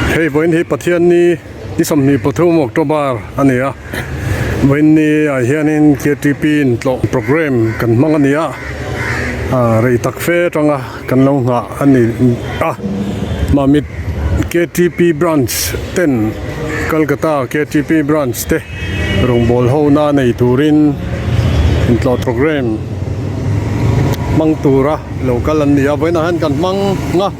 Hei vawiin hi Pathianni ni 23 October a ni a, vawiin ni ah hianin ktp in tlawh programme kan hmang a ni a, ah rei tak fe atanga kan lo nghah a ni a, Mamit ktp branch ten Calcutta ktp branch te rawngbâwl ho na nei turin intlawh programme hmang tura lo kal an ni a, vawiinah hian kan hmang a.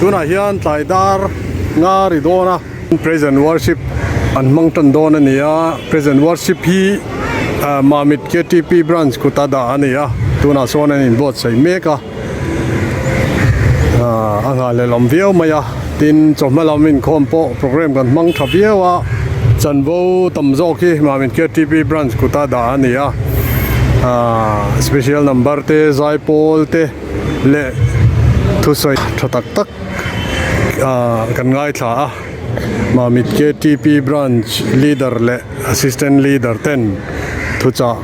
Tunah hian tlai dar nga ri dawn a. Praise and worship an hmang tan dawn a ni a, Praise and worship hi Mamit ktp branch kuta dah a ni a, tunah sawn an inbuatsaih mek a, a nghahhlelh awm viau mai a, tin chawhma lam inkhawm pawh program kan hmang tha viau a, chanvo tam zawk hi Mamit ktp branch kuta dah a ni a, special number te zaipawl te leh thusawi tha tak tak. Kan ngaithla a, Mamit ktp Branch Leader leh Assistant Leader ten thuchah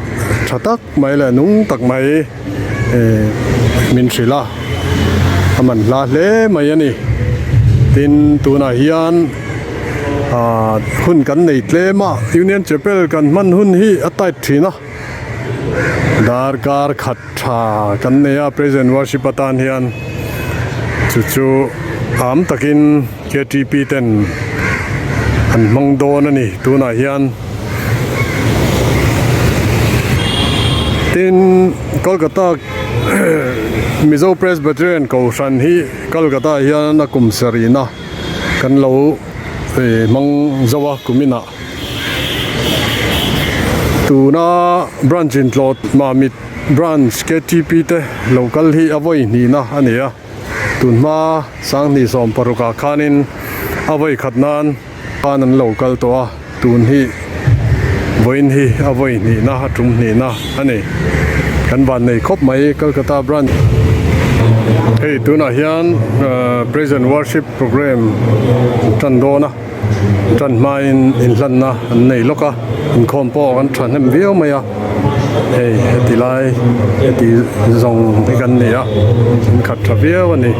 tha tak mai leh nung tak mai min hrilh a, a man hla hle mai a ni. Tin, tunah hian hun kan nei tlem a, Union Chapel kan hman hun hi a tight thin a, darkar khat Tha kan nei a praise and worship atan hian chu chu am takin ktp ten an hmang dawn a ni tunah hian tin Kolkata Mizo Presbyterian Kohhran hi Kolkata ah hian a kum sarihna kan lo hmang zo a kuminah. Tuna branch intlawt Mamit branch ktp te lo kal hi a vawi hnihna a ni a, tunhma Sanghnih 16 ah khanin a vawi khat nan khan an lo kal tawh a, tun hi vawiin hi a vawi hnihna a tum hnihna a ni. Kan van nei khawp mai Kolkata branch. Hei tunah hian Praise and Worship programme tan dawn a. Tan hmain inhlanna an nei lawk a, inkhawm pawh kan thahnem viau mai a, hei heti lai heti zawng hi kan ni a, an khat tha viau a ni.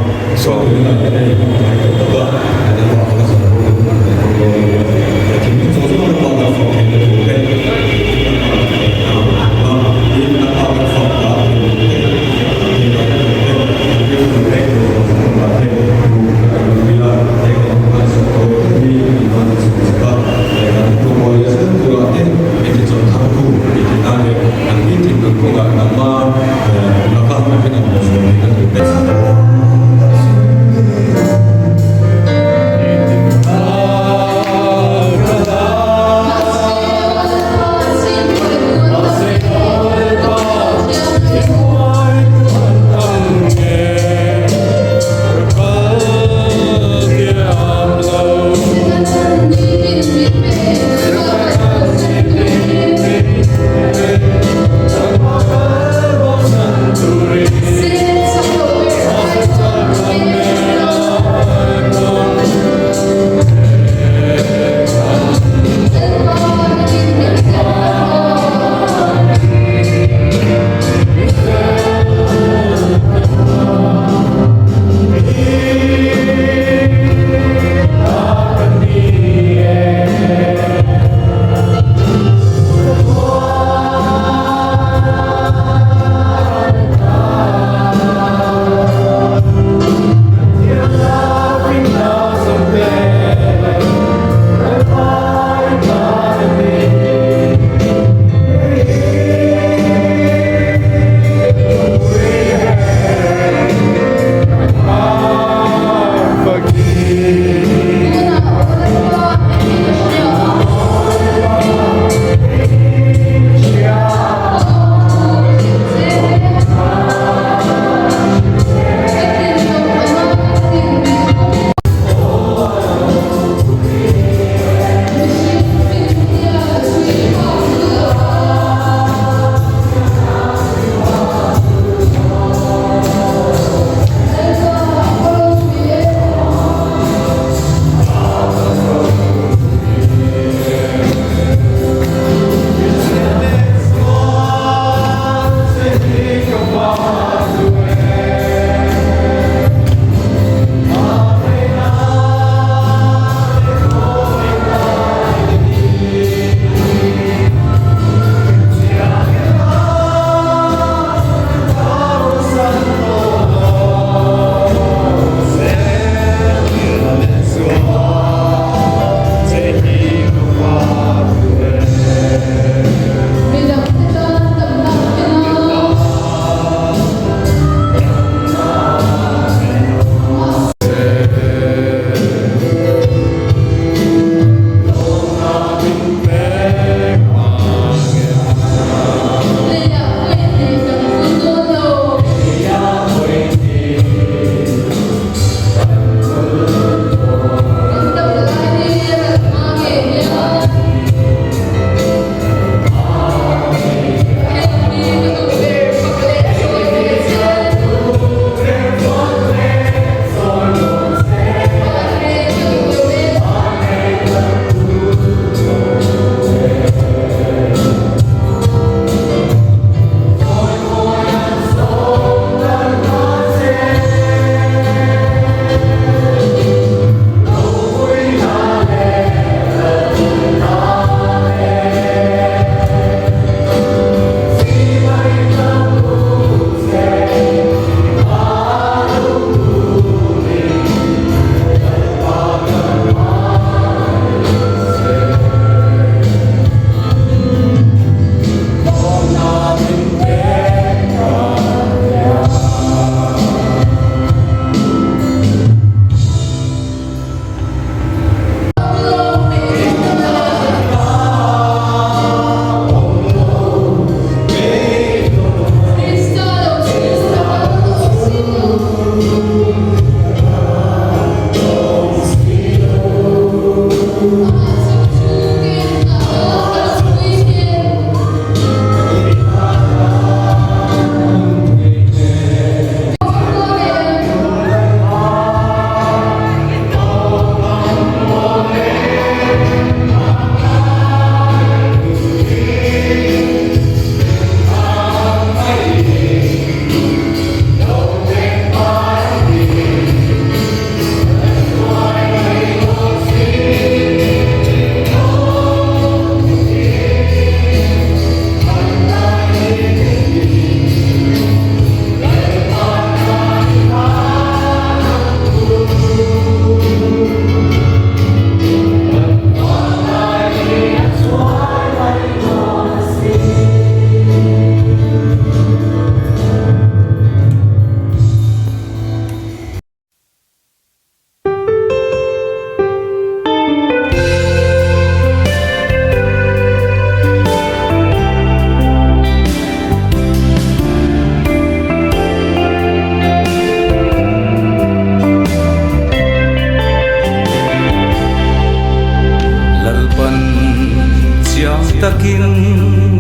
takin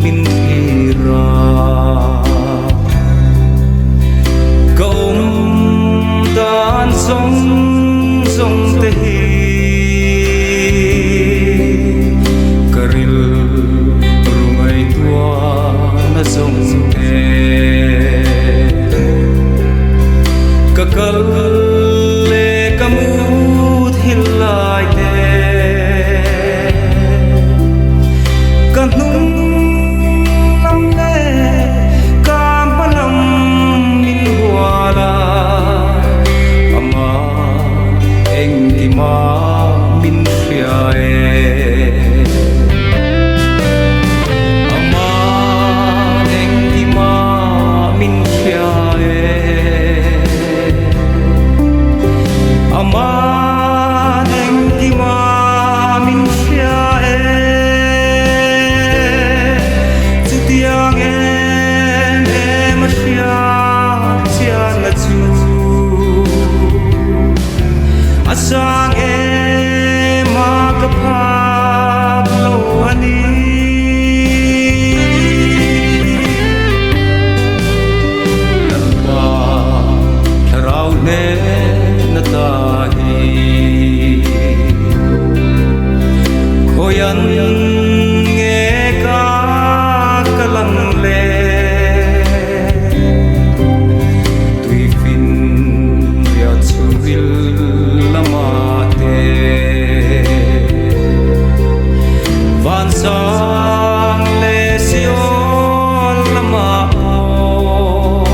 min thlir a. Ka awm dan zawng zawng te hi ka rilru ngaihtuahna zawng te. Ka kal leh ka mut hil lai te. Ka hnung lam leh ka hma lam min hual a, amah engkima min hria e. Amah engkima min hria e. Amah engkima min hria e. Chutiang em em a hria chian a chu. A sang em a ka phak lo a ni. Lalpa thlarau hnen a ta hi. Khawian nge ka kal ang le? Tuifin riah chhungril lama te. Vansang leh Sion lama pawh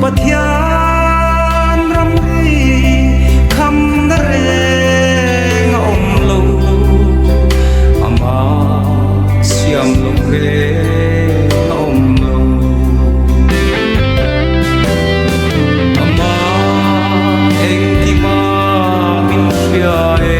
Pathian ramri khamna reng a awm lo, amah siam lo reng a awm lo. Amah engkima min hria e.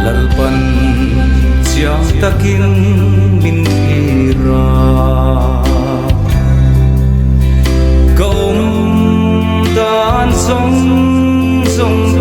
Lalpan chiang takin min thlir a, ka awm dan zawng zawng.